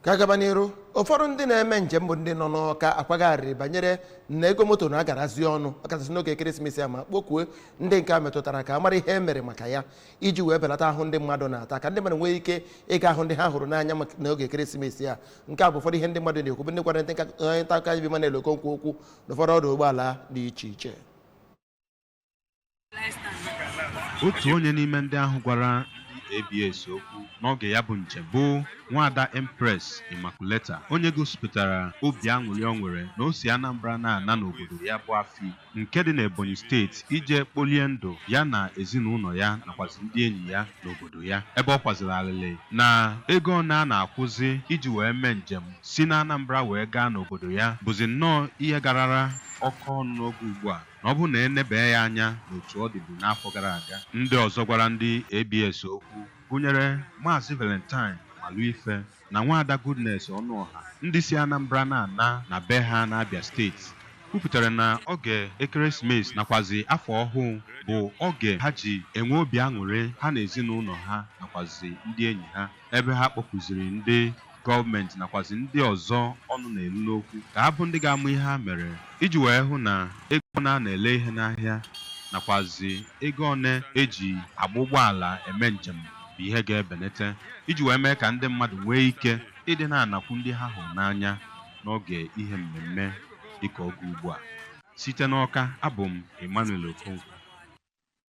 Ka gaba n'iru, ụfọdụ ndị na-eme njem bụ ndị nọ n'Ọka akwagharịrị banyere na ego moto na-agarazi ọnụ, ọkachasị n'oge ekeresimesi a, ma kpọkuo ndị nke a metụtara ka a mara ihe e mere maka ya iji wee belata ahụ ndị mmadụ na-ata, ka ndị mmadụ nwee ike ịga ahụ ndị ha hụrụ n'anya n'oge ekeresimesi a. Nke a bụ ụfọdụ ihe ndị mmadụ na-ekwu bụ ndị gwara ndị onye nta akụkọ anyị bụ Emmanuel Okonkwo okwu n'ụfọdụ ọdụ ụgbọala dị iche iche. Otu onye n'ime ndị ahụ gwara ndị ABS okwu n'oge ya bụ njem bụ nwaada Empress Immaculata, onye gosipụtara obi aṅụrị o nwere na o si Anambra na-ana n'obodo ya bụ Afikpo nke dị n'Ebonyi Steeti ije kpolie ndụ ya na ezinụlọ ya nakwazi ndị enyi ya n'obodo ya, ebe ọ kwaziri alịlị na ego one a na-akwụzi iji wee mee njem si n'Anambra wee gaa n'obodo ya bụzi nnọọ ihe garara oke ọnụ n'oge ugbu a, na ọ bụrụ na e nebee ya anya n'otu ọ dịbu n'afọ gara aga. Ndị ọzọ gwara ndị ABS okwu gụnyere Maazị Valentine Maluife na nwaada Goodness Ọnụọha, ndị si Anambra na-ana na be ha n'Abia Steeti, kwupụtara na oge ekeresimesi nakwazi afọ ọhụụ bụ oge ha ji enwe obi aṅụrị ha na ezinụlọ ha nakwazi ndị enyi ha, ebe ha kpọkuziri ndị gọọmenti nakwazi ndị ọzọ ọnụ na-elu n'okwu ka ha bụ ndị ga-ama ihe ha mere iji wee hụ na ego one a na-ele ihe n'ahịa nakwazi ego one eji agba ụgbọala eme njem bụ ihe ga-ebenete iji wee mee ka ndị mmadụ nwee ike ịdị na-anakwu ndị ha hụrụ n'anya n'oge ihe mmemme dịka oge ugbu a. Site n'Ọka, abụ m Emmanuel Okonkwo.